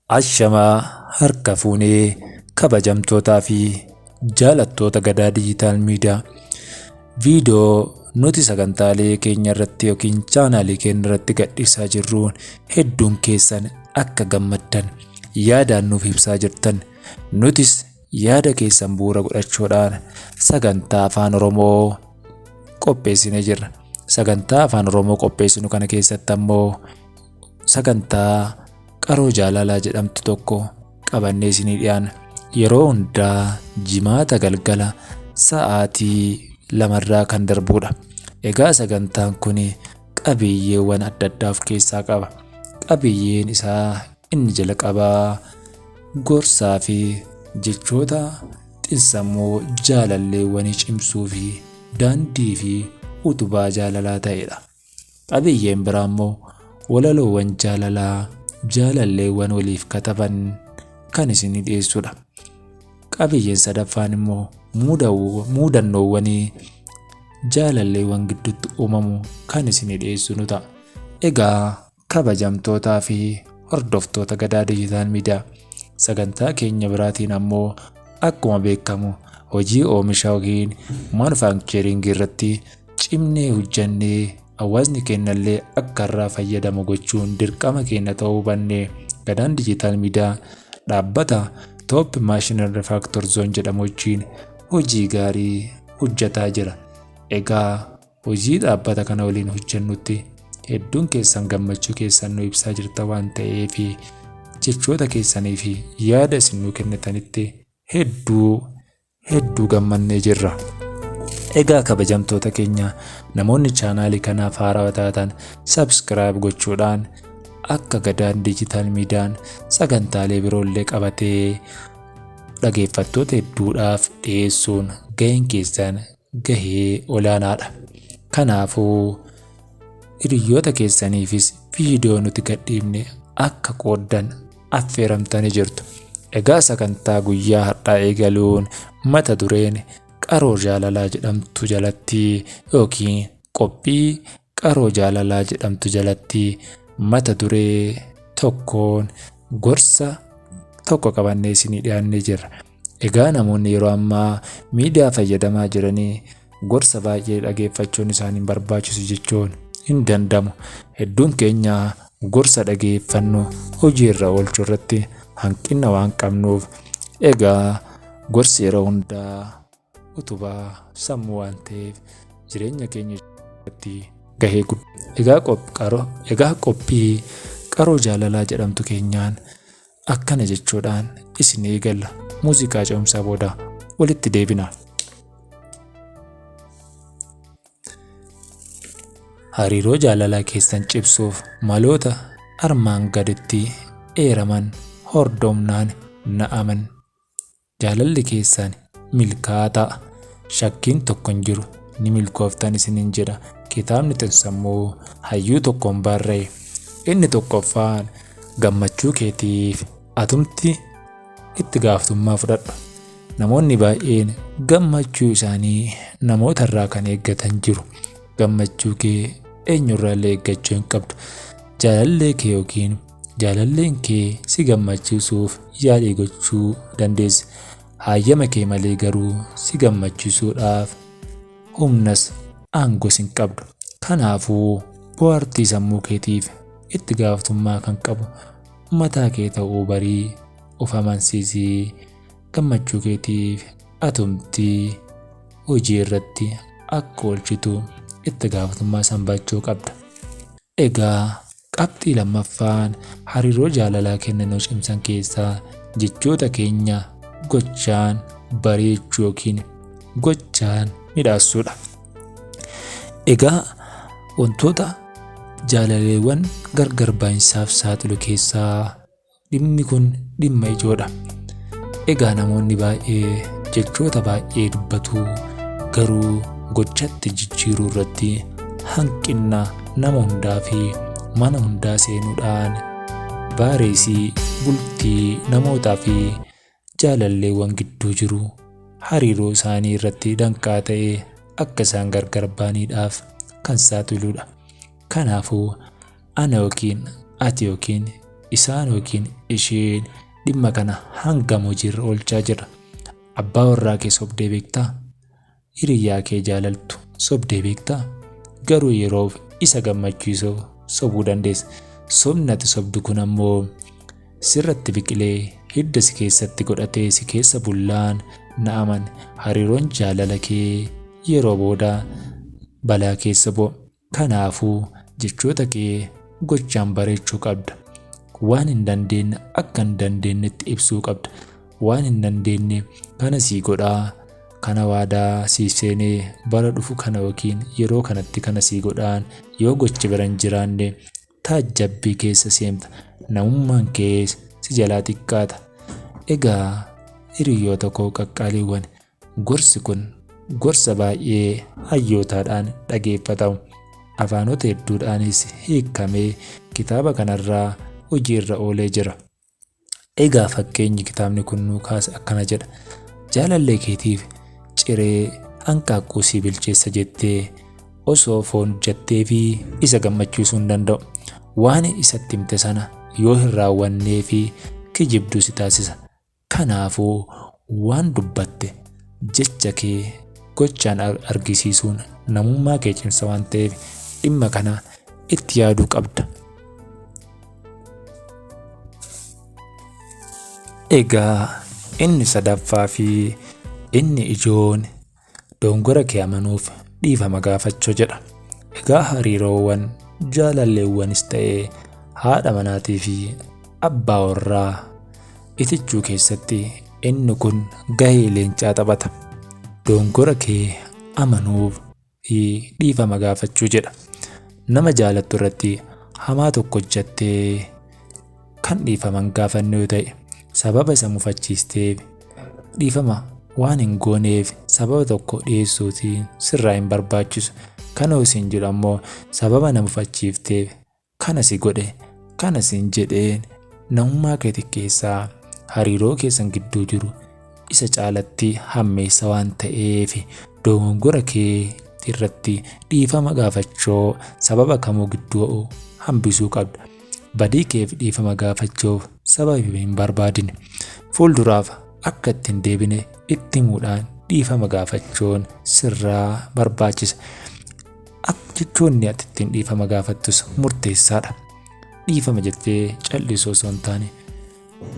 Ashamaa harka fuunee kabajamtootaa fi jaalattoota Gadaa Diijitaal Miidiyaa, viidiyoo nuti sagantaalee keenya irratti yookiin chaanaalii keenya irratti gadhiisaa jirruun hedduun keessan akka gammaddan yaadaan nuuf ibsaa jirtan. Nutis yaada keessan bu'uura godhachuudhaan sagantaa Afaan Oromoo qopheessinee jirra. Sagantaa Afaan Oromoo qopheessinu kana keessatti ammoo sagantaa Qaroo Jaalalaa jedhamtu tokko qabannee isinii dhiyaanna. Yeroo hundaa Jimaata galgala sa'aatii 2rraa kan darbudha. Egaa sagantaan kun qabiyyeewwan adda addaa of keessaa qaba. Qabiyyeen isaa inni jalqabaa gorsaa fi jechoota xinsammuu jaalalleewwanii cimsuu fi daandii fi utubaa jaalalaa ta'edha. Qabiyyeen biraa immoo walaloowwan jaalalaa jaalalleewwan waliif kataban kan isinii dhiyeessudha. Qabiyyeen sadaffaan immoo muudannoowwan jaalalleewwan gidduutti uumamu kan isinii dhiyeessinu ta'a. Egaa kabajamtootaa fi hordoftoota Gadaa Diijitaal Miidiyaa, sagantaa keenya biraatiin ammoo akkuma beekamu hojii oomisha yookiin manufaakcheringii irratti cimnee hojjannee hawaasni keenyallee akka irraa fayyadamu gochuun dirqama keenya ta'uu hubannee, Gadaan Diijitaal Miidiyaa dhaabbata Top Machinery Factor Zone jedhamu wajjin hojii gaarii hojjetaa jira. Egaa hojii dhaabbata kana waliin hojjennutti hedduun keessan gammachuu keessan nu ibsaa jirta waan ta'eef, jechoota keessanii fi yaada isin nu kennitanitti hedduu hedduu gammannee jirra. Egaa kabajamtoota keenya, namoonni chaanaalii kanaaf haarawaa taatan subscribe gochuudhaan akka Gadaan Diijitaal Miidiyaan sagantaalee biroollee qabatee dhageeffattoota hedduudhaaf dhiyeessuun gaheen keessan gahee olaanaadha. Kanaafuu hiriyoota keessaniifis viidiyoo nuti gadhiifne akka qooddan affeeramtanii jirtu. Egaa sagantaa guyyaa har'aa eegaluun mata dureen Qaroo Jaalalaa jedhamtu jalatti yookiin qophii Qaroo Jaalalaa jedhamtu jalatti mata duree tokkoon gorsa tokko qabannee isinii dhiyaannee jirra. Egaa namoonni yeroo ammaa miidiyaa fayyadamaa jiranii gorsa baay'ee dhageeffachuun isaan hin barbaachisu jechuun hin danda'amu. Hedduun keenya gorsa dhageeffannu hojii irra oolchuu irratti hanqina waan qabnuuf, egaa gorsi yeroo hundaa utubaa sammuu waan ta'eef jireenya keenya irratti gahee guddaa. Egaa qophii Qaroo Jaalalaa jedhamtu keenyaan akkana jechuudhaan isin eegalla. Muuziqaa ce'umsaa booda walitti deebina. Hariiroo jaalalaa keessan cimsuuf maloota armaan gaditti eeraman hordofnaan na'aman. Jaalalli keessan milkaa'aa ta'a. Shakkiin tokko hin jiru, ni milkooftan isiniin jedha kitaabni xinsammuu hayyuu tokkoon barreeffame. Inni tokkoffaan, gammachuu keetiif atumti itti gaafatamummaa fudhadhu. Namoonni baay'een gammachuu isaanii namoota irraa kan eeggatan jiru. Gammachuu kee eenyurraallee eeggachuu hin qabdu. Jaalallee kee yookiin jaalalleen kee si gammachiisuuf yaalii gochuu dandeessa. Hayyama kee malee garuu si gammachiisuudhaaf humnas aangoos hin qabdu. Kanaafuu bohaartii sammuu keetiif itti gaafatamummaa kan qabu mataa kee ta'uu barii of amansiisii gammachuu keetiif atumti hojii irratti akka oolchitu itti gaafatamummaa san baachuu qabda. Egaa qabxii lammaffaan hariiroo jaalalaa kennanuu cimsan keessaa jechoota keenya gochaan bareechuu yookiin gochaan midhaassuudha. Egaa wantoota jaalaleewwan gargar baay'insaaf saaxilu keessaa dhimmi kun dhimma ijoodha. Egaa namoonni baay'ee jechoota baay'ee dubbatu, garuu gochatti jijjiiruu irratti hanqina nama hundaa fi mana hundaa seenuudhaan baareesii bultii namootaa fi jaalalleewwan gidduu jiru hariiroo isaanii irratti danqaa ta'ee akka isaan gargar ba'aniidhaaf kan saaxiludha. Kanaafuu ana yookiin ati yookiin Isaan yookiin isheen dhimma kana hangam hojiirra oolchaa jira? Abbaa warraa kee sobdee beektaa? Hiriyyaa kee jaalaltu sobdee beektaa? Garuu yeroof isa gammachiisuuf sobuu dandeessa. Sobni ati sobdu kun ammoo sirratti biqilee hidda si keessatti godhatee si keessa bullaan na amani, hariiroon jaalala kee yeroo booda balaa keessa bu'a. Kanaafuu jechoota kee gochaan bareechuu qabda. Waan hin dandeenye akka hin dandeenyetti ibsuu qabda. Waan hin dandeenye kana sii godhaa, kana waadaa siif seenee bara dhufu kana yookiin yeroo kanatti kana sii godhaan yoo gochi bira hin jiraanne taajjabbii keessa seenta. Namummaan kees si jalaa xiqqaata. Egaa hiriyoota koo qaqqaaliiwwan, gorsi kun gorsa baay'ee hayyootaadhaan dhageeffatamu. Afaanota hedduudhaanis hiikamee kitaaba kanarraa hojiirra oolee jira. Egaa fakkeenyi kitaabni kun nuu kaase akkana jedha. Jaalallee keetiif ciree hanqaaquu sii bilcheessa jettee osoo foon hojjettee fi isa gammachiisuu hin danda'u. Waan isatti himte sana yoo hin raawwannee fi kijibduu si taasisa. Kanaafuu waan dubbatte jecha kee gochaan argisiisuun namummaa kee cimsa waan ta'eef dhimma kana itti yaaduu qabda. Egaa inni sadaffaa fi inni ijoon dogongora kee amanuuf dhiifama gaafachuu jedha. Egaa hariiroowwan jaalalleewwanis ta'ee haadha manaatii fi abbaa warraa itichuu keessatti inni kun gahee leencaa taphata. Dogongora kee amanuuf fi dhiifama gaafachuu jedha. Nama jaalattu irratti hamaa tokko hojjettee kan dhiifama hin gaafanne yoo ta'e sababa isa mufachiisteef dhiifama waan hin gooneef sababa tokko dhiyeessuutiin sirraa hin barbaachisu. Kana isin jedhu ammoo sababa na mufachiifteef kana si godhe kana sin jedheen namummaa keetii keessaa hariiroo keessan gidduu jiru isa caalatti hammeessa waan ta'eef dogongora kee irratti dhiifama gaafachuu sababa kamuu gidduu hambisuu qabda. Badii keef dhiifama gaafachuuf sababa hin barbaadine. Fuulduraaf akka itti hin deebine itti himuudhaan dhiifama gaafachuun sirraa barbaachisa. Jechoonni ati ittiin dhiifama gaafattus murteessaadha. Dhiifama jettee callisuu osoo hin taane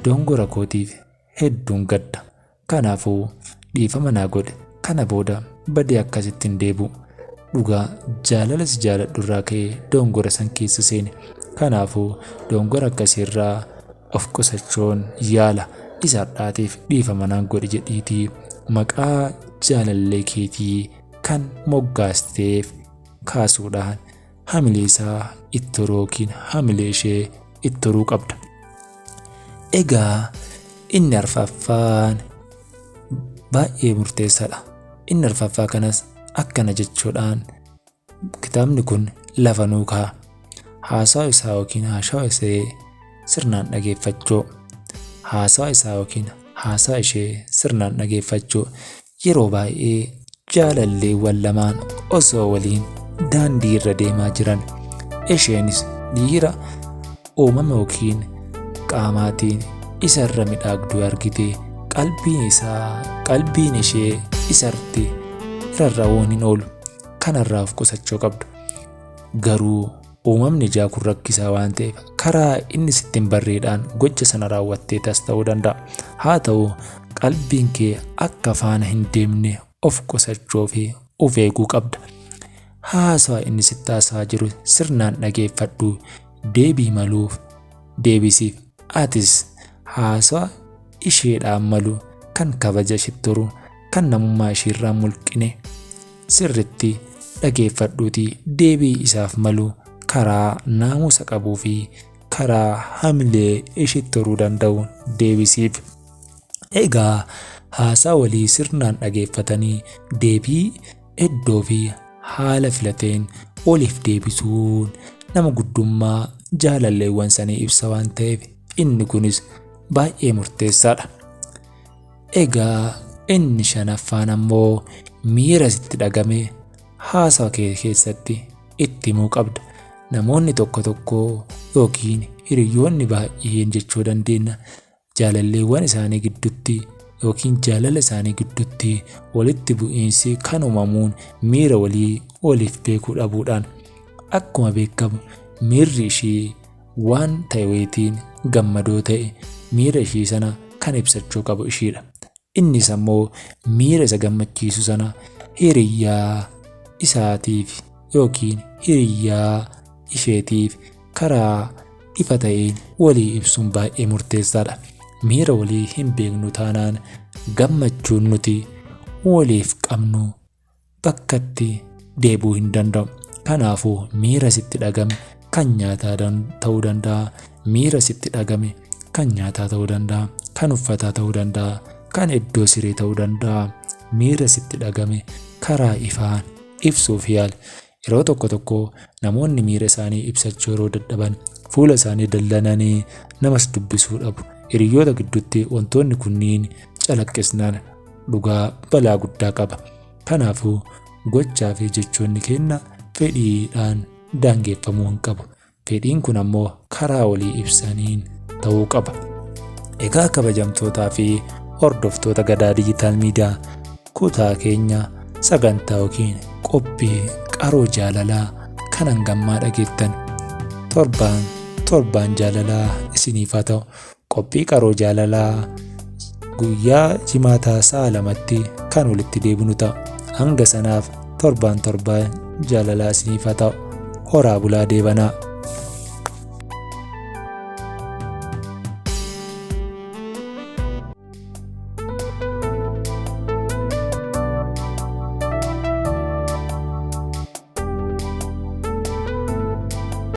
dogongora kootiif hedduun gadda. Kanaafuu dhiifama naa godhe. Kana booda badii akkasitti hin deebi'u. Dhugaa jaalala si jaaladhu irraa ka'ee dogongora san keessa seene. Kanaafuu dogongora akkasiirraa of qusachuun yaala. Isa har'aatiif dhiifama naan godhi jedhiitii maqaa jaalallee keetii kan moggaasteef kaasuudhaan hamilee isaa itti horuu yookiin hamilee ishee itti horuu qabda. Egaa inni arfaffaan baay'ee murteessaadha. Inni arfaffaa kanas akkana jechuudhaan kitaabni kun lafa nuu kaa'a. Haasawa isaa yookiin haasawa ishee sirnaan dhageeffachuu. Haasawa isaa yookiin haasawa ishee sirnaan dhageeffachuu. Yeroo baay'ee jaalalleewwan lamaan osoo waliin daandii irra deemaa jiran isheenis dhiira uumama yookiin qaamaatiin isa irra midhaagduu argite qalbiin ishee isarratti rarra'uun hin oolu. Kanarraa of qusachuu qabdu. Garuu uumamni ijaa kun rakkisaa waan ta'eef karaa inni sitti hin barreedhaan gocha sana raawwattee tas ta'uu danda'a. Haa ta'u qalbiin kee akka faana hin deemne of qusachuu fi of eeguu qabda. Haasawa inni sitti haasa'aa jiru sirnaan dhageeffadhu, deebii maluuf deebisiif. Atis haasawa isheedhaan malu kan kabaja isheetti horu kan namummaa isheerraa mulqine sirritti dhageeffadhuutii deebii isaaf malu karaa naamusa qabuu fi karaa hamilee isheetti horuu danda'u deebisiif. Egaa haasaa walii sirnaan dhageeffatanii deebii iddoo fi haala filateen waliif deebisuun nama guddummaa jaalalleewwan sanii ibsa waan ta'eef inni kunis baay'ee murteessaadha. Egaa inni shanaffaan ammoo miira sitti dhagame haasawa kee keessatti itti himuu qabda. Namoonni tokko tokko yookiin hiriyoonni baay'een jechuu dandeenya jaalalleewwan isaanii gidduutti yookiin jaalala isaanii gidduutti walitti bu'iinsi kan uumamuun miira walii waliif beekuu dhabuudhaan. Akkuma beekamu miirri ishee waan ta'e wayiitiin gammadoo ta'e miira ishee sana kan ibsachuu qabu isheedha. Innis ammoo miira isa gammachiisu sana hiriyyaa isaatiif yookiin hiriyyaa isheetiif karaa ifa ta'een walii ibsuun baay'ee murteessaadha. Miira walii hin beeknu taanaan gammachuun nuti waliif qabnu bakkatti deebi'uu hin danda'u. Kanaafuu miira sitti dhagame kan nyaataa ta'uu danda'a, miira sitti dhagame kan nyaataa ta'uu danda'a, kan uffataa ta'uu danda'a, kan iddoo siree ta'uu danda'a. Miira sitti dhagame karaa ifaan ibsuuf yaali. Yeroo tokko tokko namoonni miira isaanii ibsachuu yeroo dadhaban fuula isaanii dallananii namas dubbisuu dhabu. Hiriyoota gidduutti wantoonni kunniin calaqqisnaan dhugaa balaa guddaa qaba. Kanaafuu gochaa fi jechoonni keenya fedhiidhaan daangeffamuu hin qabu. Fedhiin kun ammoo karaa walii ibsaniin ta'uu qaba. Egaa kabajamtootaa fi hordoftoota Gadaa Diijitaal Miidiyaa, kutaa keenya sagantaa yookiin qophii qaroo jaalalaa kan hangammaa dhageettan, torbaan torbaan jaalalaa isiniif haa ta'u. Qophii qaroo jaalalaa guyyaa jimaataa sa'a 2tti kan walitti deebinu ta'a. Hanga sanaaf torbaan torbaan jaalalaa isiniif haa ta'u. Horaa bulaa deebanaa.